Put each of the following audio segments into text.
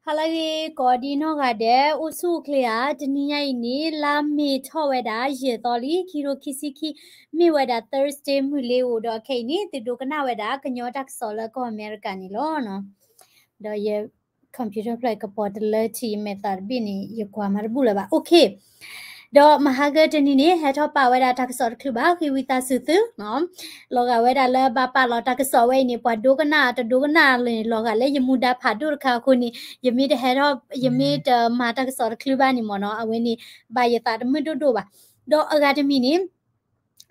ဟါလၢအဂ့ၤ ကိးဒံနီၢ်ဂၤဒဲး အိၣ်ဆူၣ်အိၣ်ချ့ဧါ. တနံၤညါအံၤန့ၣ် လါမ့ၤထီၣ်ဝဲဒၣ် ယဲၢ်သီလံ ခံကထိခံဆံခံ မ့ၢ်ဝဲဒၣ် Thursday မုၢ်လ့ၤဧိၤဒီးခဲအံၤန့ၣ် သုဒိကနၣ်ဝဲဒၣ် ကညီတၢ်ကစီၣ်လၢကီၢ်အမဲရကၤန့ၣ်လီၤ. ဒီးယ computer ဖျၢၣ်ကပီၤတလၢထံး ယမဲာ်သးတဘ့ၣ်န့ၣ် ယကွၢ်မၤတဘူၣ်လၢၤဘၣ်. ဒီးမဟါဂီၤတနံၤန့ၣ် ဟဲထီၣ်ပာ်ဝဲဒၣ်တၢ်ကစီၣ်တချုးဘၣ် ဃ့ဝံသးစူၤသု လီၤဂာ်ဝဲဒၣ်လၢဘၣ်ပာ်လီၤတၢ်ကစီၣ်ဝဲအံၤန့ၣ် ပှၤဒိကနၣ်တဒိကနၣ်လၢ လီၤဂာ်လၢယမူဒါဖးဒိၣ်တခါအဃိန့ၣ် ယမ့ၢ်တဟဲထီၣ် ယမ့ၢ်တမၤတၢ်ကစီၣ်တချုးဘၣ်န့ၣ်မ့ၢ်နီၤ အဝဲန့ၣ် ဘၣ်ယသးတမုာ်ဒိၣ်ဒိၣ်ဘၣ်. ဒီးအဂၤတမံၤန့ၣ်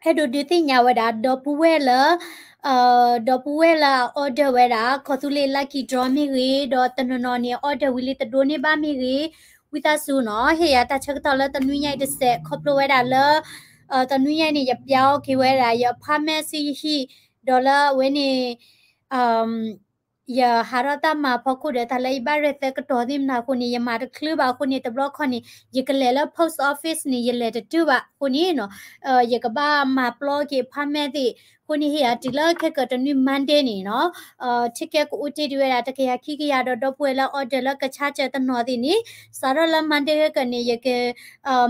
အဲၣ်ဒိးဒုးသ့ၣ်ညါဝဲဒၣ် ဒီပုၢ်ဝဲၢ်လၢ ဒီပုၢ်ဝဲၢ်လၢအ order ဝဲဒၣ် ကီၢ်သူလ့ၤ lucky draw မ့ၢ်ဂ့ၤ ဒီးတနီၤနီၤန့ၣ် order ဝံၤလံတဒိးန့ၢ်ဘၣ်မ့ၢ်ဂ့ၤ ဝံသးစူၤနီၤ ဟ့ၣ်ယၤတၢ်ဆၢကတီၢ်လၢတနွံညါအံၤတစဲး ခီဖျိဝဲဒၣ်လၢ တနွံညါအံၤန့ၣ် ယပျၢ်အီၣ်က့ၤဝဲဒၣ် ယ apartment ဆူယဟံၣ် ဒီးလၢအဝဲန့ၣ် ယဟးထီၣ်တၢ်မၤဖီခိၣ်ဒီးတၢ်လၢယဘၣ်ရဲၣ်သဲကတီၤသ့ၣ်မနၤအဃိန့ၣ် ယမၤတချုးဘၣ်အဃိန့ၣ် တဘျီခီန့ၣ် ယကလဲၤလၢ post office န့ၣ် ယလဲၤတတုၤဘၣ်အဃိန့ၣ်နီၤ ယကဘၣ်မၤပျီက့ၤ apartment သ့ၣ်အဃိန့ၣ် ဟ့ၣ်ယၤတုၤလၢခဲကတနွံ Monday န့ၣ်နီၤ ticket ကအိၣ်တ့ၢ်ဒံးဝဲဒၣ် တကယၤခံကယၤဒီး ဒီပုၢ်ဝဲၢ်လၢ order လၢကဆါစၢၤတနီၤသ့ၣ်န့ၣ် စးထီၣ်လၢ Monday ခဲကန့ၣ် ယက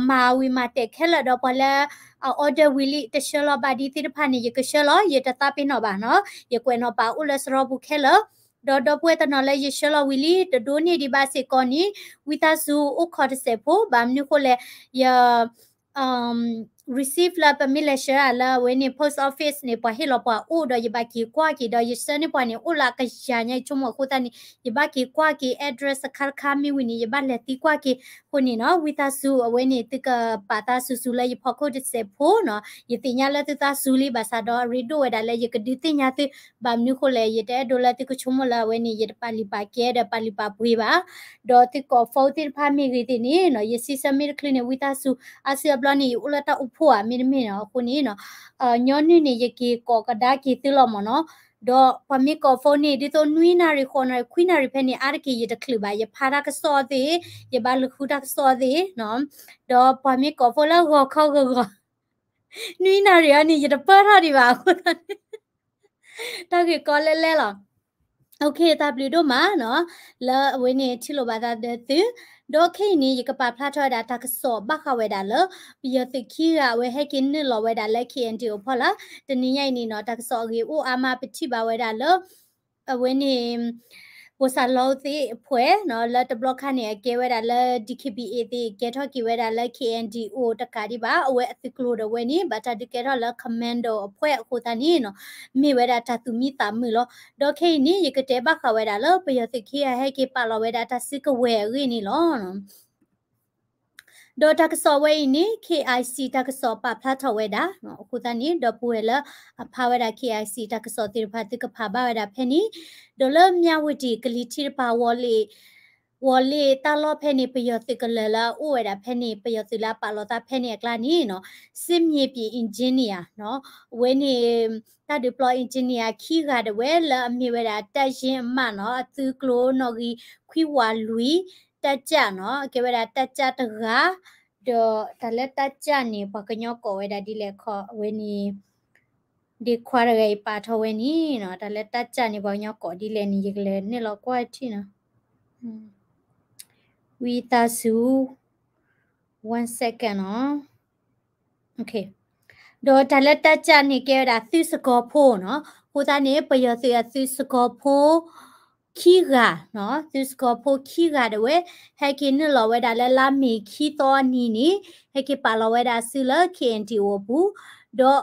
မၤဝံၤမၤတဲာ်ခဲလၢာ်ဒီးပှၤလၢ အ order ဝံၤလံ တဆှၢလီၤဘၣ်ဒံးသ့ၣ်တဖၣ်န့ၣ် ယကဆှၢလီၤ ယတသးပ့ၤနီၣ်ဘၣ်နီၤ ယကွဲးနီၣ်ပာ်အိၣ်လၢစရီပူၤခဲလၢာ် ဒီးဒီပုၢ်ဝဲၢ်တနီၤလၢယဆှၢလီၤဝံၤလံ တဒိးန့ၢ်ဒံးဘၣ်စ့ၢ်ကီးန့ၣ် ဝံသးစူၤအိၣ်ခိးတစဲးဖိ ဘၣ်မနုၤဃိလဲၣ် ယ receipt လၢပမ့ၢ်လဲၤဆှၢလၢအဝဲန့ၣ် post office န့ၣ် ပှၤဟ့ၣ်လီၤပှၤအိၣ်ဒီးယဘၣ်က့ၤကွၢ်က့ၤ ဒီးယဆှၢန့ၢ်ပှၤန့ၣ် အိၣ်လၢအကယၤညါအံၤဆိကမိၣ်အဃိသတးန့ၣ် ယဘၣ်က့ၤကွၢ်က့ၤ address တခါတခါမ့ၢ်ဝံၤန့ၣ် ယဘၣ်လဲၤသံကွၢ်က့ၤအဃိန့ၣ်နီၤ ဝံသးစူၤအဝဲန့ၣ် သုကပာ်သးစူၤစူၤလၢယဖီခိၣ်တစဲးဖိနီၤ ယသ့ၣ်ညါလၢသုသးစူၤလံဘၣ်ဆၣ်ဒီးအရ့ဒိၣ်ဝဲဒၣ်လၢယကဒုးသ့ၣ်ညါသု ဘၣ်မနုၤဃိလဲၣ် ယတအဲၣ်ဒိးလၢသုကဆိကမိၣ်လၢအဝဲန့ၣ် ယတပာ်လုၢ်ပာ်ကဲဒီးပာ်လုၢ်ပာ်ပှ့ၤဘၣ် ဒီးသုကိး phone သ့ၣ်တဖၣ်မ့ၢ်ဂ့ၤသ့ၣ်န့ၣ်နီၤ ယစံးဆၢမ့ၢ်တချုးန့ၣ် ဝံသးစူၤ အါစုအါဘျီန့ၣ် ယအိၣ်လၢတၢ်အိၣ်ဖှိၣ်ဧါ မ့တမ့ၢ်နီၤ အဃိန့ၣ်နီၤ ညီနုၢ်န့ၣ် ယက့ၤကိးကဒါက့ၤသုလီၤမ့ၢ်နီၤ ဒီးပှၤမ့ၢ်ကိး phone န့ၣ် ဒ်သိးနွံနၣ်ရံၣ် ဃိးနၣ်ရံၣ် ခွံနၣ်ရံၣ်ဖဲန့ၣ် အါတက့ၢ်ယတချုးဘၣ် ယဖးတၢ်ကစီၣ်သ့ၣ် ယဘၣ်လူၤဃုတၢ်ကစီၣ်သ့ၣ်နီၤ ဒီးပှၤမ့ၢ်ကိး phone လၢဂီၤခီဂီၤဂီၤ နွံနၣ်ရံၣ်အံၤန့ၣ် ယတပၢၢ်ထီၣ်ဒံးဘၣ်အဃိသတးန့ၣ် တၢ်ဂ့ၢ်ကီလဲၣ်လဲၣ်လီၤ တၢ်ဘျုးဒိၣ်မးနီၤ လၢအဝဲန့ၣ်ထံၣ်လိာ်ဘၣ်သးဒီးသု ဒီးခဲအံၤန့ၣ် ယကပာ်ဖျါထီၣ်ဝဲဒၣ်တၢ်ကစီၣ်ဘၣ်ဃးဝဲဒၣ်လၢ ပယီၤသုးခံဂၤအဝဲဟဲက့ၤနုာ်လီၤဝဲဒၣ်လၢ K N D O ဖီလာ် တနံၤညါအံၤန့ၣ်နီၤ တၢ်ကစီၣ်အဂ့ၤအိၣ်အါမး ပထံၣ်ဘၣ်ဝဲဒၣ်လၢ အဝဲန့ၣ် ဘိၣ်စၢ်လီသ့ၣ်အဖှဲးနီၤ လၢတဘျီခါန့ၣ် အကဲဝဲဒၣ်လၢ D K B A သ့ၣ် ကဲထီၣ်က့ၤဝဲဒၣ်လၢ K N D O တကးဒံးဘၣ် အဝဲအသုးကျိၤဒီးဝဲန့ၣ် ဘၣ်တၢ်ဒုးကဲထီၣ်လၢ commando အဖှဲးအဃိသတးန့ၣ်နီၤ မ့ၢ်ဝဲဒၣ်တၢ်သူၣ်မံသးမုာ်လီၤ. ဒီးခဲအံၤန့ၣ် ယကတဲဘၣ်ဃးဝဲဒၣ်လၢ ပယီၤသုးခံဂၤဟဲက့ၤပာ်လီၤဝဲဒၣ်တၢ်စုကဝဲၤအဂ့ၢ်န့ၣ်လီၤ. ဒီးတၢ်ကစီၣ်ဝဲအံၤန့ၣ် K I C တၢ်ကစီၣ်ပာ်ဖျါထီၣ်ဝဲဒၣ် အဃိသတးန့ၣ် ဒီပုၢ်ဝဲၢ်လၢအဖးဝဲဒၣ် K I C တၢ်ကစီၣ်သ့ၣ်တဖၣ် သုကဖးဘၣ်ဝဲဒၣ်ဖဲန့ၣ် ဒီးလၢမၠၣ်ဝတံၣ်ကလံၤထံးတဖၣ် ဝီၤလ့ၣ် ဝီၤလ့ၣ်တၢ်လီၢ်ဖဲန့ၣ် ပယီၤသုးကလၢၤလၢအအိၣ်ဝဲဒၣ်ဖဲန့ၣ် ပယီၤသုးလၢအပာ်လီၤသးဖဲန့ၣ်အကျါန့ၣ်နီၤ စစ်မြေပြင် engineer နီၤ အဝဲန့ၣ် တၢ်ဒုးပျီ engineer ခံဂၤဒၣ်ဝဲလၢအမ့ၢ်ဝဲဒၣ် တပ်ရင်း အမှတ် နီၤ အသုးကျိၤနီၣ်ဂံၢ်ခွံဝးလွံၢ် တပ်ကြပ် နီၤ ကဲဝဲဒၣ် တပ်ကြပ် တဂၤ ဒီးတၢ်လၢ တပ်ကြပ် န့ၣ် ပှၤကညီကိးဝဲဒၣ်ဒ်လဲၣ်ခီ အဝဲန့ၣ် ဒ်ခွါတဂၤအံၤပာ်ထီၣ်ဝဲန့ၣ်နီၤ တၢ်လၢ တပ်ကြပ် န့ၣ် ပှၤကညီကိးဒ်လဲၣ်န့ၣ် ယကလဲၤနုာ်လီၤကွၢ်ထံၣ်နီၤ ဝံသးစူၤ one second နီၤ ဒီးတၢ်လၢ တပ်ကြပ် န့ၣ် ကဲဝဲဒၣ်သုးစကီၤဖိနီၤ အဃိသတးန့ၣ် ပယီၤသုးအသုးစကီၤဖိ ခံဂၤနီၤ သုးစကီၤဖိခံဂၤဒၣ်ဝဲ ဟဲက့ၤနုာ်လီၤဝဲဒၣ်လၢလါမ့ၤခံသီအနံၤန့ၣ် ဟဲက့ၤပာ်လီၤဝဲဒၣ်စုလၢ K N D O အပူၤ ဒီး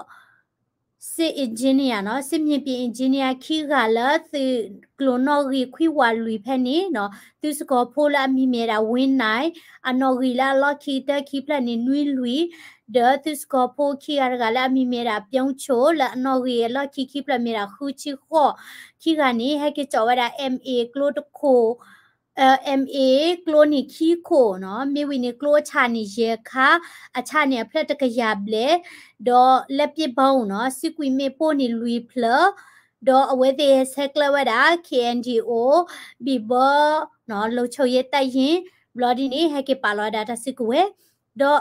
စစ် engineer နီၤ စစ်မြေပြင် engineer ခံဂၤလၢသုးကျိၤနီၣ်ဂံၢ်ခွံဝးလွံၢ်ဖဲန့ၣ်နီၤ သုးစကီၤဖိလၢအမံၤမ့ၢ်ဝဲဒၣ် ဝင်းနိုင် အနီၣ်ဂံၢ်လၢအလီၢ်ခံတၢခံဖျၢၣ်န့ၣ် နွံလွံၢ် ဒီးသုးစကီၤဖိခံဂၤတဂၤလၢအမံၤမ့ၢ်ဝဲဒၣ် ပြုံးချို လၢအနီၣ်ဂံၢ်အလီၢ်ခံခံဖျၢၣ်မ့ၢ်ဝဲဒၣ် ဃုဆံဃိး ခံဂၤန့ၣ် ဟဲက့ၤစိာ်ဝဲဒၣ် M A ကျိတခိၣ် M A ကျိန့ၣ်ခံခိၣ်နီၤ မ့ၢ်ဝံၤန့ၣ် ကျိအဆၣ်န့ၣ်ယဲၢ်ခါ အဆၣ်န့ၣ်အဖျၢၣ်တကယၤဘျဲၣ် ဒီးလက်ပစ်ဗုံးနီၤ စံးကွံာ်မ့ၣ်ပိၢ်န့ၣ်လွံၢ်ဖျၢၣ် ဒီးအဝဲသ့ၣ်ဆဲးကျၢဝဲဒၣ် K N D O ဘံၣ်ဘၢ နီၤ လုံခြုံရေးတပ်ရင်း ဘျီဒ်န့ၣ် ဟဲက့ၤပာ်လီၤဝဲဒၣ်တၢ်စုကဝဲၤ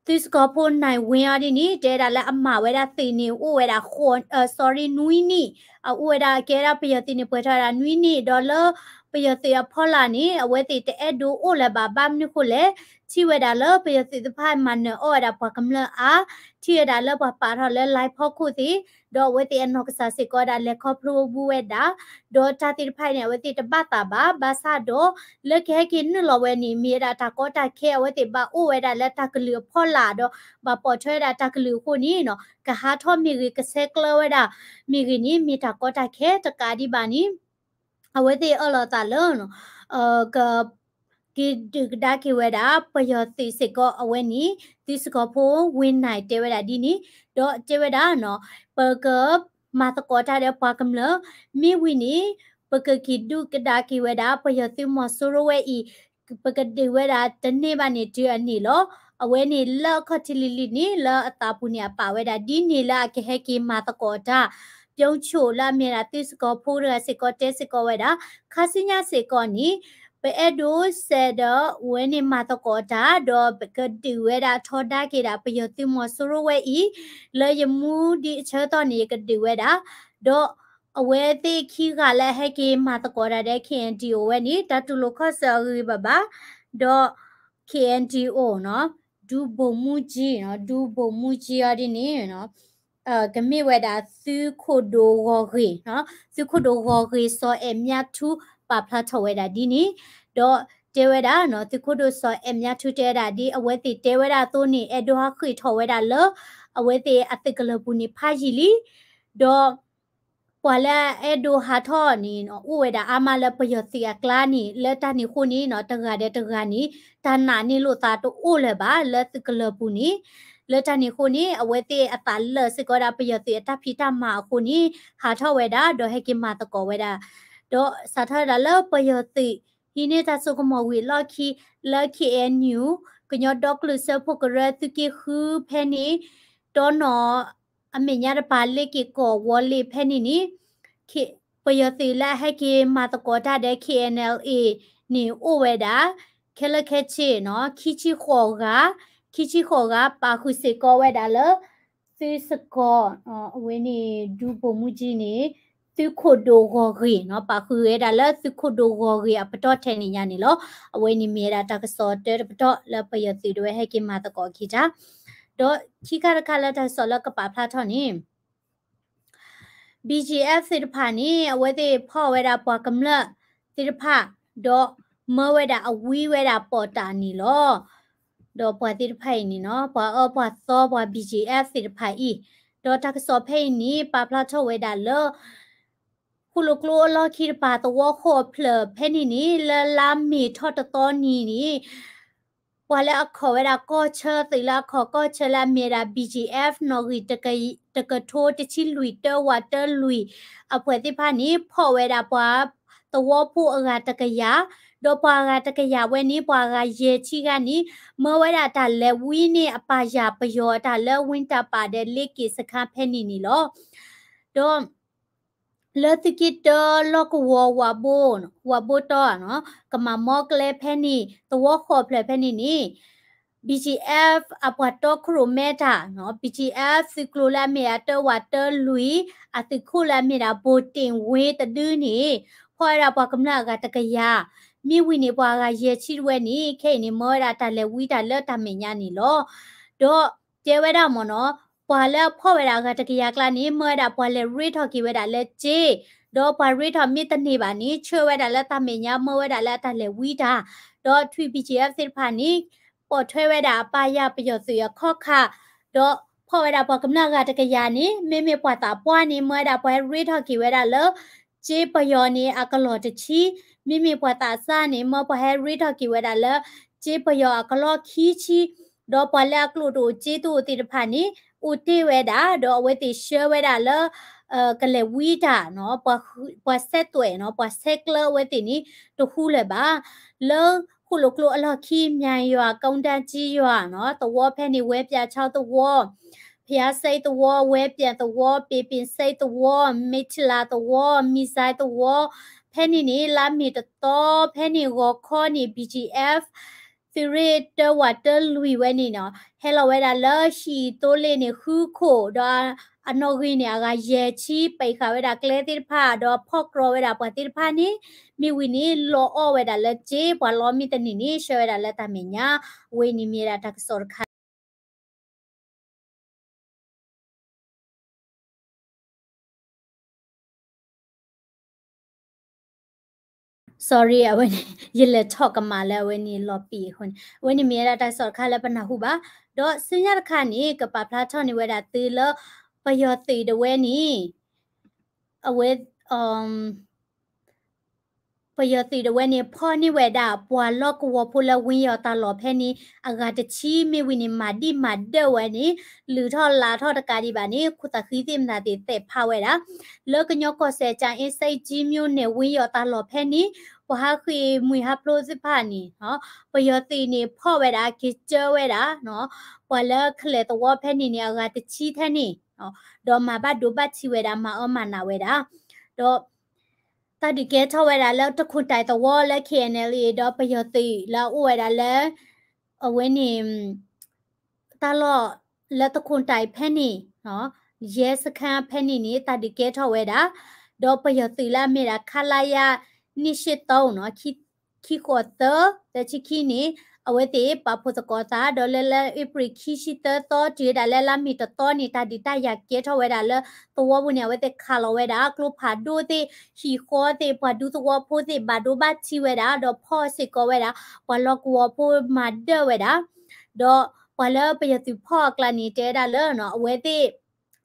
ဒီး သုးစကီၤဖိ နိုင်ဝင်း အီၤဒ်န့ၣ် တဲဝဲဒၣ်လၢအမၤဝဲဒၣ်သုးန့ၣ် အိၣ်ဝဲဒၣ် sorry နွံနံၣ်, အအိၣ်ဝဲဒၣ် ကဲဒၣ်ပယီၤသုးန့ၣ် ပှဲၤထီၣ်ဝဲဒၣ်နွံနံၣ် ဒီးလၢပယီၤသုးအဖီလာ်န့ၣ် အဝဲသ့ၣ်တအဲၣ်ဒိးအိၣ်လၢၤဘၣ် ဘၣ်မနုၤဃိလဲၣ်, ထံၣ်ဝဲဒၣ်လၢပယီၤသုးတဖၣ်မၤနၢၤအီၣ်ဝဲဒၣ်ပှၤကမျၢၢ်အါ, ထံၣ်ဝဲဒၣ်လၢပှၤပာ်ထီၣ်လၢ လိုင်း ဖီခိၣ်သ့ၣ်, ဒီးအဝဲသ့ၣ်အနီၢ်ကစၢ်စ့ၢ်ကီးဝဲဒၣ် လဲၤခီဖျိဘူးဝဲဒၣ်, ဒီးတၢ်သ့ၣ်တဖၣ်အံၤန့ၣ် အဝဲသ့ၣ်တဘၣ်သးဘၣ်, ဘၣ်ဆၣ်ဒီး လၢကဟဲက့ၤနုာ်လီၤဝဲန့ၣ် မ့ၢ်ဝဲဒၣ်တၢ်ကီတၢ်ခဲ အဝဲသ့ၣ်ဘၣ်အိၣ်ဝဲဒၣ်လၢတၢ်ကလုာ်အဖီလာ်ဒီး ဘၣ်ပိာ်ထွဲဝဲဒၣ်တၢ်ကလုာ်အဃိန့ၣ် ကဟးထီၣ်မ့ၢ်ဂ့ၤ ကဆဲးကျၢဝဲဒၣ်မ့ၢ်ဂ့ၤန့ၣ် မ့ၢ်တၢ်ကီတၢ်ခဲတကးဒံးဘၣ်န့ၣ် အဝဲသ့ၣ်အၢၣ်လီၤအသးလၢ က က့ၤဒုးကဒါက့ၤဝဲဒၣ် ပယီၤသုးစ့ၢ်ကီးအဝဲန့ၣ် သုးစကီၤဖိ ဝင်းနိုင် တဲဝဲဒၣ်ဒ်န့ၣ်, ဒီးတဲဝဲဒၣ် ပကမၤသကိးတၢ်ဒီးပှၤကမျၢၢ်, မ့ၢ်ဝံၤန့ၣ် ပကက့ၤဒုးကဒါက့ၤဝဲဒၣ် ပယီၤသုးမီၤစိရိၤဝဲအံၤ ပကဒုးဝဲဒၣ်တန့ၢ်ဘၣ်န့ၣ်တုၤအန့ၣ်လီၤ. အဝဲန့ၣ်လၢအခီၣ်ထံးလံၤလံၤန့ၣ် လၢအသးပူၤန့ၣ် အပာ်ဝဲဒၣ်ဒ်န့ၣ်လၢအကဟဲက့ၤမၤသကိးတၢ် ပျိၣ်ဆိၣ်လၢအမ့ၢ်ဒၣ်သုးစကီၤဖိတဂၤစ့ၢ်ကီးတဲစ့ၢ်ကီးဝဲဒၣ် ခါဆူညါစ့ၢ်ကီးန့ၣ် ပအဲၣ်ဒိးစဲးဒီးဝဲန့ၣ်မၤသကိးတၢ် ဒီးပကဒုးဝဲဒၣ်ထီဒါက့ၤဒၣ် ပယီၤသုးမီၤစိရိၤဝဲအံၤ လၢယမူဒံးအဆၢကတီၢ်န့ၣ် ယကဒုးဝဲဒၣ်, ဒီးအဝဲသ့ၣ်ခံဂၤလၢအဟဲက့ၤမၤသကိးတၢ်ဒီး KNDO ဝဲန့ၣ် တၢ်တူၢ်လိာ်ခီၣ်ဆၢအဂ့ၤဘၣ်ဘၣ်, ဒီး KNDO နီၤ ဒူဘိၣ်မူကၠံ နီၤ ဒူဘိၣ်မူကၠံအီၤဒ်န့ၣ် ကမ့ၢ်ဝဲဒၣ်သုးခိၣ်ဒိၣ်ဂီၤဂ့ၤ, သုးခိၣ်ဒိၣ်ဂီၤဂ့ၤ စီၤအဲၣ်မြထူ ပာ်ဖျါထီၣ်ဝဲဒၣ်ဒ်န့ၣ်, ဒီးတဲဝဲဒၣ် သုးခိၣ်ဒိၣ်စီၤအဲၣ်မြထူတဲဝဲဒၣ်ဒ် အဝဲသ့ၣ်တဲဝဲဒၣ်အသိးန့ၣ် အဲၣ်ဒိးဟးဃ့ၢ်ထီၣ်ဝဲဒၣ်လၢ အဝဲသ့ၣ်အသုးကလၢၤပူၤန့ၣ်ဖးယံာ်လံ, ဒီး ပှၤလၢအအဲၣ်ဒိးဟးထီၣ်န့ၣ် အိၣ်ဝဲဒၣ်အါမးလၢပယီၤသုးအကျါန့ၣ် လၢတၢ်န့ၣ်အဃိန့ၣ် တဂၤဒီးတဂၤန့ၣ် တၢ်နာ်န့ၢ်လိာ်သးတအိၣ်လၢၤဘၣ် လၢသုးကလၢၤပူၤန့ၣ်, လၢတၢ်န့ၣ်အဃိန့ၣ် အဝဲသ့ၣ်အသးလၢာ်စ့ၢ်ကီးဒၣ် ပယီၤသုးအတၢ်ဖံးတၢ်မၤအဃိန့ၣ် ဟးထီၣ်ဝဲဒၣ် ဒီးဟဲက့ၤမၤသကိးဝဲဒၣ်, ဒီးစးထီၣ်ဝဲဒၣ်လၢပယီၤသုး ဟံးန့ၢ်တၢ်စိကမီၤဝံၤအလီၢ်ခံ လၢ KNU ကညီဒီကလုာ်စၢဖှိၣ်ကရၢ သုးက့ဃုဖဲန့ၣ် တီနီၤ အမဲာ်ညါတပၤလ့က့ၤကီၢ်ဝီၤလ့ၤဖဲန့ၣ်န့ၣ် ပယီၤသုးလၢအဟဲက့ၤမၤသကိးတၢ်ဒီး KNLA န့ၣ်အိၣ်ဝဲဒၣ် ခဲလၢာ်ခဲဆ့နီၤ ခံဆံဃိးဂၤ, ခံဆံဃိးဂၤ ပာ်ဃုာ်စ့ၢ်ကီးဝဲဒၣ်လၢ သုးစကီၤ အဝဲန့ၣ် ဒူဘိၣ်မူကၠံန့ၣ် သုးခိၣ်ဒိၣ်ဂီၤဂ့ၤနီၤ ပာ်ဃုာ်ဝဲဒၣ်လၢသုးခိၣ်ဒိၣ်ဂီၤဂ့ၤအပတီၢ်ထဲန့ၣ်ညါန့ၣ်လီၤ. အဝဲန့ၣ်မ့ၢ်ဝဲဒၣ်တၢ်ကစီၣ်တၢတပတီၢ်လၢပယီၤသုးဒၣ်ဝဲဟဲက့ၤမၤသကိးက့ၤတၢ်, ဒီးခံခါတခါလၢတၢ်ကစီၣ်လၢကပာ်ဖျါထီၣ်န့ၣ် BGF သ့ၣ်တဖၣ်န့ၣ် အဝဲသ့ၣ်ဖီၣ်ဝဲဒၣ်ပှၤကမျၢၢ်သ့ၣ်တဖၣ် ဒီးမၢဝဲဒၣ်အဝံဝဲဒၣ်ပိာ်တၢ်န့ၣ်လီၤ. ဒီးပှၤသ့ၣ်တဖၣ်အံၤန့ၣ်နီၤ ပှၤအၢပှၤသီပှၤ BGF သ့ၣ်တဖၣ်အံၤ, ဒီးတၢ်ကစီၣ်ဖဲအံၤန့ၣ် ပာ်ဖျါထီၣ်ဝဲဒၣ်လၢ ဃိၣ်လိာ်ကျိအလီၢ်ခံတပၤ သဝီဃိးဖျၢၣ်ဖဲန့ၣ်န့ၣ် လၢလါမ့ၤထီၣ်တသီနံၤန့ၣ် ပှၤလၢအခိးဝဲဒၣ်ကီၢ်ဆၢ သုးလၢအခိးကီၢ်ဆၢလၢအမ့ၢ်ဝဲဒၣ် BGF နီၣ်ဂံၢ်တကထိတဆံလွံၢ် တၢဝးတၢလွံၢ် အဖုသ့ၣ်တဖၣ်န့ၣ် ဖီၣ်ဝဲဒၣ်ပှၤသဝီဖိအဂၤတကယၤ, ဒီးပှၤအဂၤတကယၤဝဲန့ၣ် ပှၤအဂၤယဲၢ်ဆံဂၤန့ၣ် မၢဝဲဒၣ်တၢ်လဲၤဝံန့ၢ်အပာ်ယၤပယီၤအတၢ်လၢ ဝ့ၢ်တၢ်ပာ်ဒီးလ့က့ၤစခါဖဲန့ၣ်န့ၣ်လီၤ. ဒီး လၢသုးက့တၢလီၢ်ကဝီၤ ဝးဘိတီၢ် ကမၤမီကျဲဖဲန့ၣ် သဝီဃိးဖျၢၣ်ဖဲန့ၣ်န့ၣ် BGF အပှၤတီခိၣ်ရိၣ်မဲတၢ် BGF သုးကျိၤလၢအမ့ၢ်အတၢဝးတၢလွံၢ် အသုးခိၣ်လၢအမ့ၢ်ဒၣ် ဘိၣ်တ့ၣ်ဝ့တဒုန့ၣ် ဖီၣ်ဝဲဒၣ်ပှၤကမျၢၢ်အဂၤတကယၤ, မ့ၢ်ဝံၤန့ၣ် ပှၤအဂၤယဲၢ်ဆံတဝဲန့ၣ် ခဲအံၤန့ၣ် မၢဝဲဒၣ်တၢ်လဲၤဝံတၢ်လၢတၢ်မဲာ်ညါန့ၣ်လီၤ. ဒီးတဲဝဲဒၣ်မ့ၢ်နီၤ ပှၤလၢအဖီၣ်ဝဲဒၣ်အဂၤတကယၤကျါန့ၣ် မၢဝဲဒၣ်ပှၤလဲၤရ့ထီၣ်က့ၤဝဲဒၣ်လၢစ့, ဒီးပှၤရ့ထီၣ်မ့ၢ်တန့ၢ်ဘၣ်န့ၣ် ဆှၢဝဲဒၣ်လၢတၢ်မဲာ်ညါ မၢဝဲဒၣ်လၢအတၢ်လဲၤဝံတၢ်, ဒီးထွံၣ် BGF သ့ၣ်တဖၣ်န့ၣ် ပိာ်ထွဲဝဲဒၣ်အပာ်ယၤပယီၤသုးအခီၣ်ခါ, ဒီးဖီၣ်ဝဲဒၣ်ပှၤကမျၢၢ်အဂၤတကယၤန့ၣ် မ့မ့ၢ်ပှၤသးပှၢ်န့ၣ် မၢဝဲဒၣ်ပှၤဟဲရ့ထီၣ်က့ၤဝဲဒၣ်လၢ စ့ပယီၤန့ၣ် အကလီၢ်တဆံ, မ့မ့ၢ်ပှၤသးစၢ်န့ၣ် မၢပှၤဟဲရ့ထီၣ်က့ၤဝဲဒၣ်လၢ စ့ပယီၤအကလီၢ်ခံဆံ, ဒီးပှၤလၢအကျိၣ်တအိၣ်စ့တအိၣ်သ့ၣ်တဖၣ်န့ၣ် အိၣ်တ့ၢ်ဝဲဒၣ် ဒီးအဝဲသ့ၣ်ဆှၢဝဲဒၣ်လၢ ကလဲၤဝံတၢ်နီၤ, ပှၤဆဲးသွဲၣ်နီၤ, ပှၤဆဲးကျၢအဝဲသ့ၣ်န့ၣ် တဃူလၢၤဘၣ်. လၢဃိၣ်လိာ်ကျိအလီၢ်ခံ မၠဲယွၤ ကုန်းတန်းကြီးရွာနီၤ, သဝီဖဲန့ၣ် ဝဲပျံးချောင်းသဝီ, ဘုရားဆိပ်သဝီ, ဝဲပျံးသဝီ, ပင်ပင်ဆိပ်သဝီ, မိထ္ထီလာသဝီ, မံဇိုင်းသဝီ, ဖဲန့ၣ်န့ၣ် လါမ့ၤတသီ ဖဲန့ၣ်ဂီၤခီန့ၣ် BGF သုးရ့ၣ်တၢဝးတၢလွံၢ်ဝဲန့ၣ်နီၤ ဟဲလီၤဝဲဒၣ်လၢဟံၣ်သိလ့ၣ်န့ၣ် ဃုခိၣ် ဒီးအနီၣ်ဂံၢ်န့ၣ် အဂၤယဲၢ်ဆံ ပံးဃာ်ဝဲဒၣ်ကျဲသ့ၣ်တဖၣ် ဒီးဖီၣ်ကြီဝဲဒၣ်ပှၤသ့ၣ်တဖၣ်န့ၣ် မ့ၢ်ဝံၤန့ၣ် လီၤအီၣ်ဝဲဒၣ်လၢစ့ ပှၤလီမ့ၢ်တန့ၢ်န့ၣ် ဆှၢဝဲဒၣ်လၢတၢ်မဲာ်ညါ ဝဲန့ၣ်မ့ၢ်ဝဲဒၣ်တၢ်ကစီၣ်တခါ sorry အဝဲန့ၣ် ယလဲၤထီၣ်ကမၣ်လၢအဝဲန့ၣ် လီၤပံာ်အဃိန့ၣ် အဝဲန့ၣ်မ့ၢ်ဝဲဒၣ်တၢ်ကစီၣ်တခါလၢပနၢ်ဟူဘၣ်, ဒီးဆူညါတခါန့ၣ် ကပာ်ဖျါထီၣ်န့ၢ်ဝဲဒၣ်သုလၢ ပယီၤသုးဒၣ်ဝဲန့ၣ် အဝဲ ပယီၤသုးဒၣ်ဝဲန့ၣ် ဖီၣ်န့ၢ်ဝဲဒၣ် ပှၤလီၢ်ကဝီၤဖိလၢဝ့ၢ်ယီၤတၢ်လီၢ်ဖဲန့ၣ် အဂၤတဆံ မ့ၢ်ဝံၤန့ၣ် မၤဒံၣ်မၤဒၢၣ်ဝဲန့ၣ် လုၢ်ထီၣ်လးထီၣ်တကးဒံးဘၣ်န့ၣ် ခိၣ်သးဃံသ့ၣ်မတၤသ့ၣ် သဲးဖးဝဲဒၣ် လၢကညီကီၢ်စဲၣ် ကၠၤအ့စဲးကၠံ မၠိၣ်နဲၣ် ဝ့ၢ်ယီၤတၢ်လီၢ်ဖဲန့ၣ် ပှၤဟးဃ့ၢ်မှံဟးဖျိးသ့ၣ်တဖၣ်န့ၣ် ပယီၤသုးန့ၣ် ဖီၣ်ဝဲဒၣ် က့ၤကၢဝဲဒၣ် ပှၤလၢခဲလၢာ်သဝီဖဲန့ၣ်န့ၣ် အဂၤတဆံထဲန့ၣ် ဒီးမၤဘၣ်ဒိဘၣ်ထံးဝဲဒၣ် မၤအၢမၤနးဝဲဒၣ် ဒီး တၢ်ဒုးကဲထီၣ်ဝဲဒၣ်လၢတခိၣ်တၢ်သဝီလၢ K N L A ဒီးပယီၤသုးလၢအအိၣ်ဝဲဒၣ်လၢ အဝဲန့ၣ် တၢ်လီၢ်လၢတခိၣ်တၢ်ဖဲန့ၣ် ရဲစခန်းဖဲန့ၣ်န့ၣ် တၢ်ဒုးကဲထီၣ်ဝဲဒၣ် ဒီးပယီၤသုးလၢအမ့ၢ်ဒၣ် ခလရ နှစ်ရှစ်သုံးနီၤ ခံဃိးသၢ သၢဆံခံန့ၣ် အဝဲသ့ၣ်ပာ်ဖှိၣ်သကိးသး ဒီးလၢလၢအ့ဖြ့ၣ်ခံဆံသၢသီ တုၤဝဲဒၣ်လၢလါမ့ၤတသီန့ၣ် တၢ်ဒုးတၢ်ယၤကဲထီၣ်ဝဲဒၣ်လၢသဝီပူၤန့ၣ် အဝဲသ့ၣ်ခးလီၤဝဲဒၣ် ကျိဖးဒိၣ်သ့ၣ် ဟံၣ်ဃီသ့ၣ် ပှၤဒူသဝီဖိသ့ၣ် ဘၣ်ဒိဘၣ်ထံးဝဲဒၣ် ဒီးဖီၣ်စ့ၢ်ကီးဝဲဒၣ် ပှၤလီၢ်ကဝီၤဖိမၤဒၢၣ်ဝဲဒၣ် ဒီးပှၤလၢပယီၤသုးဖီၣ်အကျါန့ၣ် တဲဝဲဒၣ်လၢ အဝဲသ့ၣ်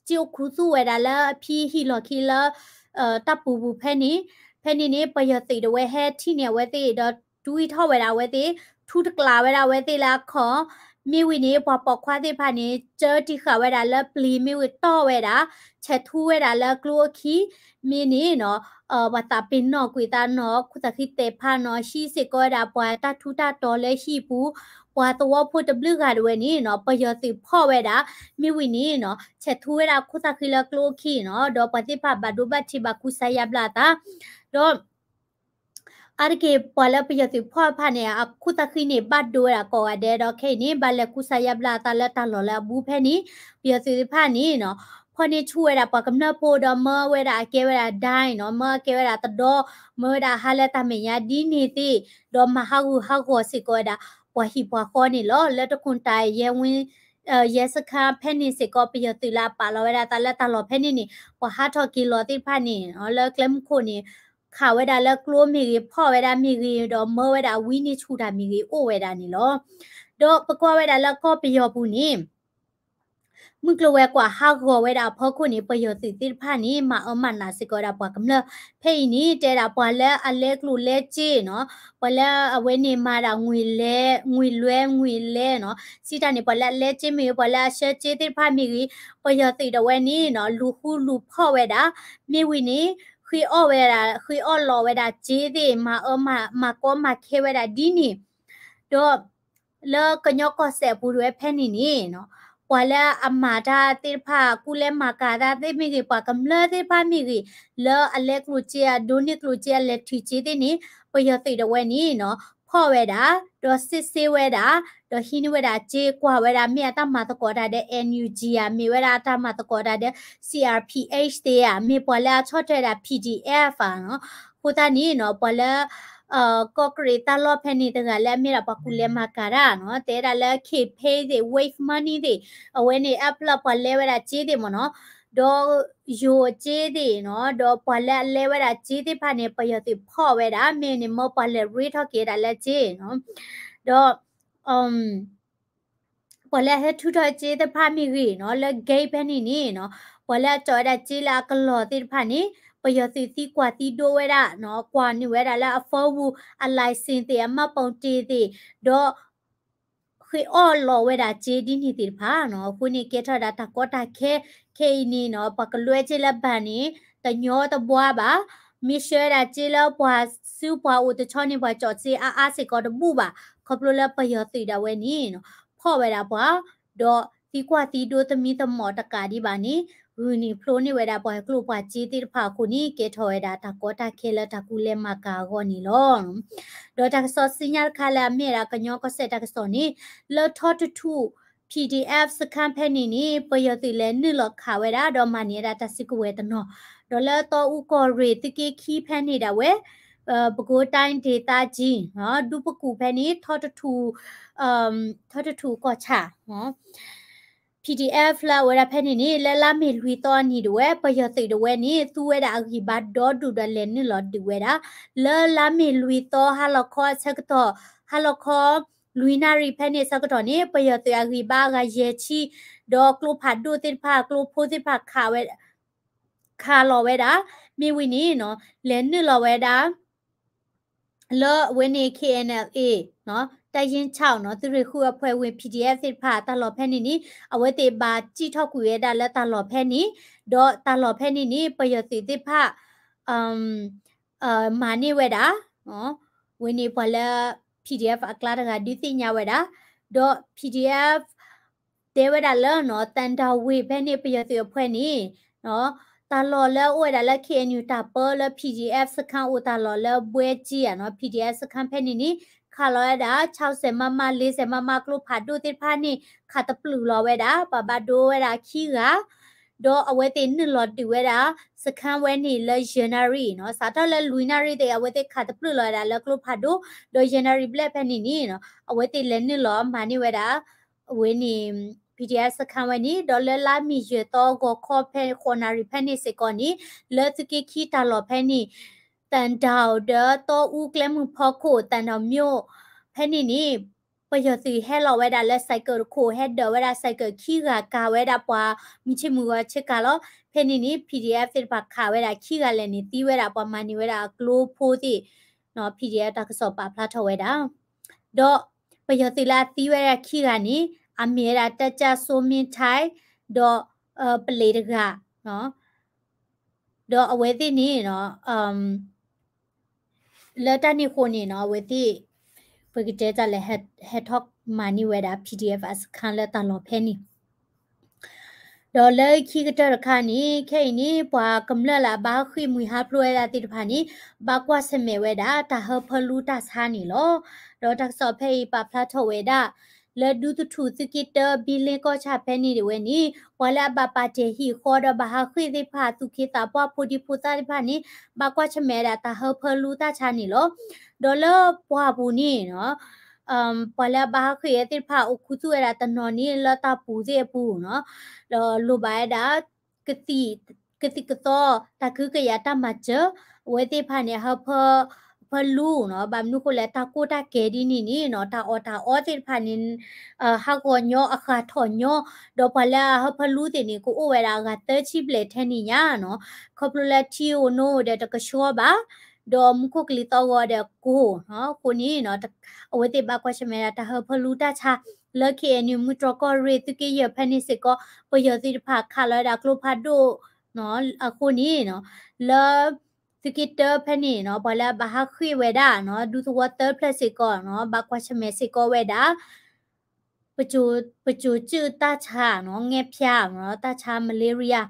စ့အိၣ်ခူသူၣ်ဝဲဒၣ်လၢအဖံဟံၣ်လီၢ်ခံလၢ တၢ်ပူၤပူၤဖဲန့ၣ်, ဖဲန့ၣ်န့ၣ် ပယီၤသုးဒၣ်ဝဲဟဲထံၣ်န့ၢ်အဝဲသ့ၣ် ဒီးတွံၢ်ထီၣ်ဝဲဒၣ်အဝဲသ့ၣ်, ထူတကျးဝဲဒၣ်အဝဲသ့ၣ်လၢအခီၣ်, မ့ၢ်ဝံၤန့ၣ် ပှၤပိာ်ခွါသ့ၣ်တဖၣ်န့ၣ် ကၢတံၢ်ဃာ်ဝဲဒၣ်လၢပျံၤ မ့ၢ်ဝံၤတီၢ်ဝဲဒၣ်, ဆဲးထူဝဲဒၣ်လၢကျိအခံ, မ့ၢ်န့ၣ်နီၤ ပှၤသးပ့ၤနီၣ်ကွံာ်သးနီၤ ခိၣ်သးဃံသဲးဖးနီၤ ဟံးစ့ၢ်ကီးဝဲဒၣ်ပှၤတၢ်ထူတၢ်တီၤလၢဟံၣ်ပူၤ, ပှၤသဝီဖိတဘျုးဂၤဒၣ်ဝဲန့ၣ်နီၤ ပယီၤသုးဖီၣ်ဝဲဒၣ်, မ့ၢ်ဝံၤန့ၣ်နီၤ ဆဲးထူဝဲဒၣ်ခိၣ်သးဃံလၢကျိအခံနီၤ ဒီးပှၤသ့ၣ်တဖၣ်ဘၣ်ဒိဘၣ်ထံးဘၣ်ကူစါယါဘျါအသး, ဒီး အါတက့ၢ်ပှၤလၢပယီၤသုးဖီၣ်တဖၣ်န့ၣ် အခိၣ်သးဃံန့ၣ် ဘၣ်ဒိဝဲဒၣ်ကိးဂၤဒဲးဒီးခဲအံၤန့ၣ် ဘၣ်လဲၤကူစါယါဘျါအသးလၢတၢ်လီၢ်လၢအဘူးဖဲန့ၣ်, ပယီၤသုးသ့ၣ်တဖၣ်န့ၣ်နီၤ ဖီၣ်န့ၢ်ဆူၣ်ဝဲဒၣ်ပှၤကမျၢၢ်ဖိဒီးမၢဝဲဒၣ်အကဲဝဲဒၣ်ဒၣ်နီၤ မၢအကဲဝဲဒၣ်တဒီ, မၢဝဲဒၣ်ဟါလၢတၢ်မဲာ်ညါဒ်န့ၣ်သ့ၣ်, ဒီးမၤဟးဂူာ်ဟးဂီၤစ့ၢ်ကီးဝဲဒၣ် ပှၤဟံၣ်ပှၤဃီန့ၣ်လီၤ. လၢတခိၣ်တၢ်ယဲဝ့ၢ် ယဲစခန်းဖဲန့ၣ်စ့ၢ်ကီး ပယီၤသုးလၢအပာ်လီၤဝဲဒၣ်သးလၢတၢ်လီၢ်ဖဲန့ၣ်န့ၣ် ပှၤဟးထီၣ်က့ၤလီၤသ့ၣ်တဖၣ်န့ၣ် လၢကျဲမုၢ်ခိၣ်န့ၣ် ခးဝဲဒၣ်လၢကျိမ့ၢ်ဂ့ၤ ဖီၣ်ဝဲဒၣ်မ့ၢ်ဂ့ၤ ဒီးမၢဝဲဒၣ်ဝံန့ၢ်ဆူၣ်တၢ်မ့ၢ်ဂ့ၤအိၣ်ဝဲဒၣ်န့ၣ်လီၤ. ဒီးပကွၢ်ဝဲဒၣ်လၢကီၢ်ပယီၤပူၤန့ၣ် မုၢ်ကျိၤဝဲၤကွာ်ဟးဂီၤဝဲဒၣ်အဖီခိၣ်န့ၣ် ပယီၤသုးသ့ၣ်တဖၣ်န့ၣ် မၤအၢမၤနးစ့ၢ်ကီးဝဲဒၣ်ပှၤကမျၢၢ်, ဖဲအံၤန့ၣ် တဲဒၣ်ပှၤလၢအလဲကျိၣ်လဲစ့နီၤ, ပှၤလၢအဝဲန့ၣ်မၤဒၣ် ငွေလဲ ငွေလွှဲ ငွေလဲနီၤ, စံးတၢ်န့ၣ် ပှၤလၢအလဲစ့မ့ၢ်ဂ့ၤ ပှၤလၢအဆှၢစ့သ့ၣ်တဖၣ်မ့ၢ်ဂ့ၤ, ပယီၤသုးဒၣ်ဝဲန့ၣ်နီၤ လူၤဃူလူၤဖိးဝဲဒၣ်, မ့ၢ်ဝံၤန့ၣ် ဃ့အီၣ်ဝဲဒၣ် ဃ့အီၣ်လီၤဝဲဒၣ်စ့သ့ၣ် မၤအၢမၤ မၤကီမၤခဲဝဲဒၣ်ဒ်န့ၣ်, ဒီး လၢကညီကီၢ်စဲၣ်အပူၤတဝဲဖဲန့ၣ်န့ၣ်နီၤ, ပှၤလၢအမၤတၢ်သ့ၣ်တဖၣ် ကူၣ်လဲၤမၤကၤတၢ်သ့ၣ်မ့ၢ်ဂ့ၤ ပှၤကမျၢၢ်သ့ၣ်တဖၣ်မ့ၢ်ဂ့ၤ, လၢအလဲကျိၣ်စ့ အဒိးန့ၢ်ကျိၣ်စ့ အလဲၤထုးစ့သ့ၣ်န့ၣ် ပယီၤသုးဒၣ်ဝဲန့ၣ်နီၤ ဖီၣ်ဝဲဒၣ်, ဒီးစစ်ဆေးဝဲဒၣ်, ဒီးဟံးန့ၢ်ဝဲဒၣ်စ့ ကွၢ်ဝဲဒၣ် မ့ၢ်အတၢ်မၤသကိးတၢ်ဒီး NUG ဧါ, မ့ၢ်ဝဲဒၣ်အတၢ်မၤသကိးတၢ်ဒီး C R P H သ့ၣ်ဧါ, မ့ၢ်ပှၤလၢအဆီၣ်ထွဲဒၣ် P D F ဧါနီၤ, အဃိသတးန့ၣ်နီၤ ပှၤလၢ ကီၢ်ကရံးတၢ်လီၢ်ဖဲန့ၣ်တဂၤလၢအမ့ၢ်ဒၣ်ပှၤကူၣ်လဲၤမၤကၤတၢ်နီၤ, တဲဒၣ်လၢ K Pay သ့ၣ် Wave Money သ့ၣ်, အဝဲန့ၣ် အပျၢ်ပှၤလဲဝဲဒၣ်စ့သ့ၣ်မ့ၢ်နီၤ, ဒီးယိၤစ့သ့ၣ်နီၤ, ဒီးပှၤလၢအလဲဝဲဒၣ်စ့သ့ၣ်တဖၣ်န့ၣ် ပယီၤသုးဖီၣ်ဝဲဒၣ်, မ့ၢ်န့ၣ်မၢပှၤလဲၤရ့ထီၣ်က့ၤဒၣ်လၢစ့နီၤ, ဒီး ပှၤလၢအဟဲထုးထီၣ်စ့သ့ၣ်တဖၣ်မ့ၢ်ဂ့ၤနီၤ လၢ gate ဖဲန့ၣ်န့ၣ်နီၤ, ပှၤလၢအကၠီၣ်ဝဲဒၣ်စ့လၢအကလီၢ်သ့ၣ်တဖၣ်န့ၣ် ပယီၤသုးသံကွၢ်သံဒိးဝဲဒၣ်နီၤ, ကွၢ်န့ၢ်ဝဲဒၣ်လၢအ phone ပူၤ အ license သ့ၣ် အမှတ်ပုံတင် သ့ၣ်, ဒီး ဃ့အီၣ်လီၤဝဲဒၣ်စ့ဒ်န့ၣ်သ့ၣ်တဖၣ်နီၤ, အဃိန့ၣ်ကဲထီၣ်ဒၣ်တၢ်ကီတၢ်ခဲ, ခဲအံၤန့ၣ်နီၤ ပှၤကလွဲစ့လၢ bank န့ၣ် တညီတဘှါဘၣ်, မ့ၢ်ဆှၢဝဲဒၣ်စ့လၢပှၤစုပှၤအိၣ်တဆီန့ၣ် ပှၤကၠီၣ်စ့အါအါစ့ၢ်ကီးတဘူၣ်ဘၣ်, ခီဖျိလၢပယီၤသုးဒၣ်ဝဲန့ၣ်နီၤ ဖီၣ်ဝဲဒၣ်ပှၤ, ဒီးသံကွၢ်သံဒိးသမံသမိးတကးဒံးဘၣ်န့ၣ် ဂုာ်န့ၣ်ဖျိန့ၢ်ဝဲဒၣ်ပှၤကျိၣ်ပှၤစ့သ့ၣ်တဖၣ်အဃိန့ၣ် ကဲထီၣ်ဝဲဒၣ်တၢ်ကီတၢ်ခဲလၢတၢ်ကူလဲၤမၤကၤအဂီၢ်န့ၣ်လီၤ. ဒီးတၢ်ကစီၣ်စံးညါတခါလၢအမ့ၢ်ဝဲဒၣ်ကညီကီၢ်စဲၣ်တၢ်ကစီၣ်န့ၣ် လၢထီတထူၣ် PDF စခန်းဖဲန့ၣ်န့ၣ် ပယီၤသုးလဲၤနုာ်လီၤခးဝဲဒၣ် ဒီးမၤန့ၢ်ဝဲဒၣ်တၢ်စုကဝဲၤတနီၤ, ဒီးလၢတီအူကီၢ်ရ့ၣ်သုးက့ခံဖဲန့ၣ်ဒၣ်ဝဲ ပဲခူးတိုင်းဒေသကြီး ဒူပကူၣ်ဖဲန့ၣ် ထီတထူၣ် ထီတထူၣ်ကီၢ်ဆၣ် PDF လၢအဝဲဒၣ်ဖဲန့ၣ်န့ၣ် လၢလါမ့ၤလွံၢ်သီအနံၤဒၣ်ဝဲ ပယီၤသုးဒၣ်ဝဲန့ၣ် သူဝဲဒၣ်အဂံၢ်ဘါဒီဒူၣ်ဒီးလဲၤနုာ်လီၤဒုးဝဲဒၣ် လၢလါမ့ၤလွံၢ်သီဟါလီၤခီအဆၢကတီၢ် ဟါလီၤခီ လွံၢ်နၣ်ရံၣ်ဖဲန့ၣ်အဆၢကတီၢ်န့ၣ် ပယီၤသုးအဂံၢ်ဘါအဂၤယဲၢ်ဆံ ဒီးကျိဖးဒိၣ်သ့ၣ်တဖၣ် ကျိဖိသ့ၣ်တဖၣ်ခးဝဲ ခးလီၤဝဲဒၣ် မ့ၢ်ဝံၤန့ၣ် လဲၤနုာ်လီၤဝဲဒၣ် လၢအဝဲန့ၣ် KNLA တပ်ရင်းခြောက်နီၤ သုးရ့ၣ်ဃုအဖှဲးဝ့ၢ် PDF သ့ၣ်တဖၣ် တၢ်လီၢ်ဖဲန့ၣ်န့ၣ် အဝဲသ့ၣ်ဘၣ်စံၣ်ထီၣ်ကွံာ်ဝဲဒၣ်လၢတၢ်လီၢ်ဖဲန့ၣ် ဒီးတၢ်လီၢ်ဖဲန့ၣ်န့ၣ် ပယီၤသုးသ့ၣ်တဖၣ် မၤန့ၢ်ဝဲဒၣ် ဝဲန့ၣ်ပှၤလၢ PDF အကျါတဂၤဒုးသ့ၣ်ညါဝဲဒၣ် ဒီး PDF တဲဝဲဒၣ်လၢ သၣ်ဒၣ်ဝ့ၢ်ဖဲန့ၣ် ပယီၤသုးအဖှဲးန့ၣ် တၢ်လီၢ်လၢအအိၣ်ဝဲဒၣ်လၢ KNU တၢ်ပၢလၢ PDF စခန်းအိၣ်တၢ်လီၢ်လၢဘွဲကၠံအနီၤ PDF စခန်းဖဲန့ၣ်န့ၣ် ခးလီၤဝဲဒၣ် ခြောက်ဆယ် မမ လေးဆယ် မမ ကျိဖးဒိၣ်သ့ၣ်တဖၣ်န့ၣ် ခးတပျုာ်လီၤဝဲဒၣ် ပှၤဘၣ်ဒိဝဲဒၣ်ခံဂၤ ဒီးအဝဲသ့ၣ်နုာ်လီၤဒုးဝဲဒၣ် စခန်းဝဲန့ၣ်လၢယဲၢ်နၣ်ရံၣ်နီၤ စးထီၣ်လၢလွံၢ်နၣ်ရံၣ်သ့ၣ် အဝဲသ့ၣ်ခးတပျုာ်လီၤဝဲဒၣ်လၢကျိဖးဒိၣ် ဒီးယဲၢ်နၣ်ရံၣ်ဘျဲၣ်ဖဲန့ၣ်န့ၣ် အဝဲသ့ၣ်လဲၤနုာ်လီၤမၤန့ၢ်ဝဲဒၣ် အဝဲန့ၣ် PDF စခန်းဝဲန့ၣ် ဒီးလၢလါမ့ၤယဲၢ်သီဂီၤခီဖဲဃိးနၣ်ရံၣ်ဖဲန့ၣ်စ့ၢ်ကီးန့ၣ် လၢသုးက့ခံတၢ်လီၢ်ဖဲန့ၣ် သၣ်ဒၣ်ဒီးတီအူကျဲမုၢ်ဖီခိၣ် သၣ်ဒၣ်မျိၣ် ဖဲန့ၣ်န့ၣ် ပယီၤသုးဟဲလီၤဝဲဒၣ်လၢ ဆိုင်ကယ် တခိၣ် ဟဲဒၢးဝဲဒၣ် ဆိုင်ကယ် ခံဂၤကၤဝဲဒၣ်ပှၤ မုၢ်ဆ့ၣ်မုၢ်ဂီၤဆ့ကၤလီၤ. ဖဲန့ၣ်န့ၣ် PDF သ့ၣ်တဖၣ်ခးဝဲဒၣ်ခံဂၤလဲၣ်န့ၣ် သံဝဲဒၣ်ပှၤမၤန့ၢ်ဝဲဒၣ်အကျိဖိသ့ၣ် PDF တၢ်ကစီၣ်ပာ်ဖျါထီၣ်ဝဲဒၣ် ဒီးပယီၤသုးလၢအသံဝဲဒၣ်ခံဂၤန့ၣ် အမ့ၢ်ဝဲဒၣ် တပ်ကြပ် စိုးမင်းထိုက် ဒီး ပလံးတဂၤ ဒီးအဝဲသ့ၣ်န့ၣ် လၢတၢ်န့ၣ်အဃိန့ၣ်နီၤ အဝဲသ့ၣ် ပကတဲတၢ်လဲၣ် ဟဲထီၣ်မၤန့ၢ်ဝဲဒၣ် PDF အစခန်းလၢတၢ်လီၢ်ဖဲန့ၣ် ဒီးလၢခံကတၢၢ်တခါန့ၣ် ခဲအံၤန့ၣ် ပှၤကမျၢၢ်လၢအဘၣ်ဃ့ၢ်မှံဟးဖျိးဝဲဒၣ်သ့ၣ်တဖၣ်န့ၣ် ဘၣ်ကွၢ်ဆၢၣ်မဲာ်ဝဲဒၣ် တၢ်ဟၢဖၢလူတၢ်ဆါန့ၣ်လီၤ. ဒီးတၢ်ကစီၣ်ဖဲအံၤပာ်ဖျါထီၣ်ဝဲဒၣ် လၢဒူသထူၣ်သုးက့တၢ ဘံလ့ကီၢ်ဆၣ်ဖဲန့ၣ်ဒၣ်ဝဲန့ၣ် ပှၤလၢအဘၣ်ပာ်တ့ၢ်ဟံၣ်ဃီဒီးဘၣ်ဟးဃ့ၢ်သ့ၣ်တဖၣ် သူၣ်က့သးပှၢ်ဖိဒံဖိသၣ်သ့ၣ်တဖၣ်န့ၣ် ဘၣ်ကွၢ်ဆၢၣ်မဲာ်ဝဲဒၣ်တၢ်ဟၢဖၢလူတၢ်ဆါန့ၣ်လီၤ. ဒီးလၢပှၢ်ပူၤန့ၣ် ပှၤလၢအဘၣ်ဟးဃ့ၢ်ဝဲသ့ၣ်တဖၣ် အိၣ်ခူသူၣ်ဝဲဒၣ်တနီၤန့ၣ် လၢတၢ်ပူၤသ့ၣ်အပူၤနီၤ ဒီးလိၣ်ဘၣ်ဝဲဒၣ် ကသံၣ်ကသီ တၢ်ကဟုကယာ်တၢ်မၤစၢၤ အဝဲသ့ၣ်တဖၣ်န့ၣ် ဟၢဖၢ ဟၢဖၢလူနီၤ ဘၣ်မနုၤဃိလဲၣ် တၢ်ကိၢ်တၢ်ဂီၤဒ်န့ၣ်န့ၣ်နီၤ တၢ်အီၣ်တၢ်အီသ့ၣ်တဖၣ်န့ၣ် ဟးဂီၤညီအဃၣ်ထီၣ်ညီ ဒီးပှၤလၢအဟၢဖၢလူသ့ၣ်န့ၣ် ကအိၣ်ဝဲဒၣ်အဂၤသၢဆံဘျဲၣ်ထဲန့ၣ်ညါနီၤ ခီဖျိလၢထံဧိၤနိဧိၤဒီးတကဆှီဘၣ် ဒီးမူခိၣ်ကလံၤသီၣ်ဂီၤဒီးကိၢ်နီၤ အဃိန့ၣ် အဝဲသ့ၣ်ဘၣ်ကွၢ်ဆၢၣ်မဲာ်ဒၣ်တၢ်ဟၢဖၢလူတၢ်ဆါ လၢ KNU မုၢ်တြီၢ်ကီၢ်ရ့ၣ် သုးက့ယဲၢ်ဖဲန့ၣ်စ့ၢ်ကီး ပယီၤသုးတဖၣ်ခးလီၤဝဲဒၣ်ကျိဖးဒိၣ်နီၤ အဃိန့ၣ်နီၤ လၢ သုးက့တၢဖဲန့ၣ်နီၤ ပှၤလၢအဘၣ်ဟးဃ့ၢ်ဝဲဒၣ်နီၤ ဒူသဝီသၢဖျၢၣ်စ့ၢ်ကီးနီၤ ဘၣ်ကွၢ်ဆၢၣ်မဲာ်စ့ၢ်ကီးဝဲဒၣ် ပစိၤ ပစိၤစုၣ်တၢ်ဆါနီၤ ငှက်ဖျားနီၤ တၢ်ဆါ malaria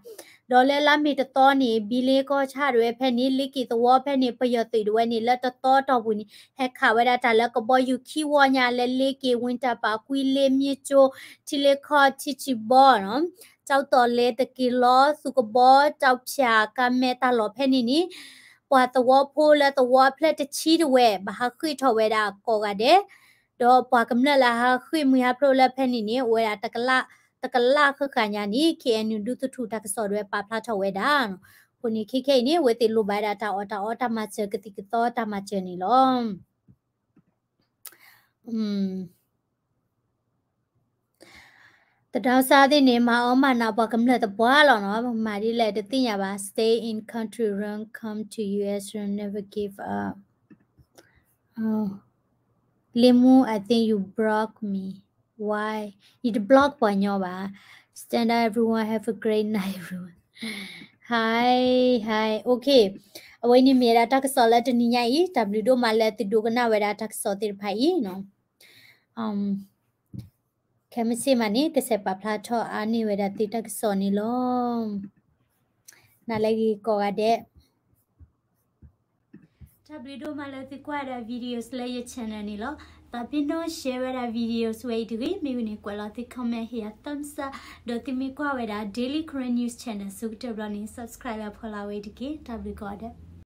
ဒီးလၢလါမ့ၤတသီန့ၣ် ဘံလ့ကီၢ်ဆၣ်ဒၣ်ဝဲဖဲန့ၣ် လ့က့ၤသဝီဖဲန့ၣ် ပယီၤသုးဒၣ်ဝဲန့ၣ် လၢတသီအတီၢ်ပူၤန့ၣ် ဟဲခးဝဲဒၣ်တၢ်လၢကဘီယူၤခံဝီညါလၢ လ့က့ၤ ဝ့ၢ်တၢ်ပာ် ကွံလ့ မ့ၢ်ကၠိ ထံလ့ခီ ထံဆံးဘီနီၤ ကၠီၣ်တီၣ်လဲ တက့ၤလီ သူၣ်ကဘီ တီၣ်ဖၠၣ် ကါမဲ တၢ်လီၢ်ဖဲန့ၣ်န့ၣ် ပှၤသဝီဖိလၢသဝီအဖျၢၣ်တဆံတဝဲ ဘၣ်ဟးဃ့ၢ်ထီၣ်ဝဲဒၣ်ကိးဂၤဒဲး ဒီးပှၤကမျၢၢ်လၢဟးဃ့ၢ်မှံဟးဖျိးလၢဖဲန့ၣ်န့ၣ် အိၣ်ဝဲဒၣ် တကလး တကလးဃၣ်ဃၣ်ညါန့ၣ် KNU ဒူသထူၣ်တၢ်ကစီၣ်ဒၣ်ဝဲပာ်ဖျါထီၣ်ဝဲဒၣ် အဃိန့ၣ် ခဲခဲအံၤန့ၣ် အဝဲသ့ၣ်လိၣ်ဘၣ်ဝဲဒၣ်တၢ်အီၣ်တၢ်အီတၢ်မၤစၢၤကသံၣ်ကသီတၢ်မၤစၢၤန့ၣ်လီၤ. သဒၢစါသ့ၣ်န့ၣ် မၤအီၣ်မၤနးပှၤကမျၢၢ်သပှၢ်လီၤနီၤ, မၤဒ်လဲၣ်တသ့ၣ်ညါဘၣ်, stay in country, run, come to U S, run, never give up. လ့မူ I think you block me. Why? ယတ block ပှၤညီဘၣ်. Stand up everyone, have a great night everyone. Hi, hi, okay. အဝဲန့ၣ်မ့ၢ်ဝဲဒၣ်တၢ်ကစီၣ်လၢတနံၤညါအံၤ, တၢ်ဘျုးဒိၣ်မးလၢသုဒိကနၣ်ဝဲဒၣ်တၢ်ကစီၣ်သ့ၣ်တဖၣ်အံၤနီၤ. ခဲမုၢ်ဆ့ၣ်မးန့ၣ် ကဆဲးပာ်ဖျါထီၣ်အါန့ၢ်ဝဲဒၣ်သုတၢ်ကစီၣ်န့ၣ်လီၤ. နၤလၢအဂ့ၤကိးဂၤဒဲး တၢ်ဘျုးဒိၣ်မးလၢသုကွၢ်ဝဲဒၣ် videos လၢယ channel န့ၣ်လီၤ. သးပ့ၤနီၣ် share ဝဲဒၣ် videos ဝဲအံၤတဂ့ၤ, မ့ၢ်ဝံၤန့ၣ် ကွဲးလီၤသု comment ဟ့ၣ်ယၤ thumbs up, ဒီးသုမ့ၢ်ကွၢ်ဝဲဒၣ် Daily Karen News Channel ဆၢကတီၢ်ဘျီန့ၣ် subscribe လၢအဖီလာ်ဝဲအံၤတက့ၢ်. တၢ်ဘျုးကိးဂၤဒဲး.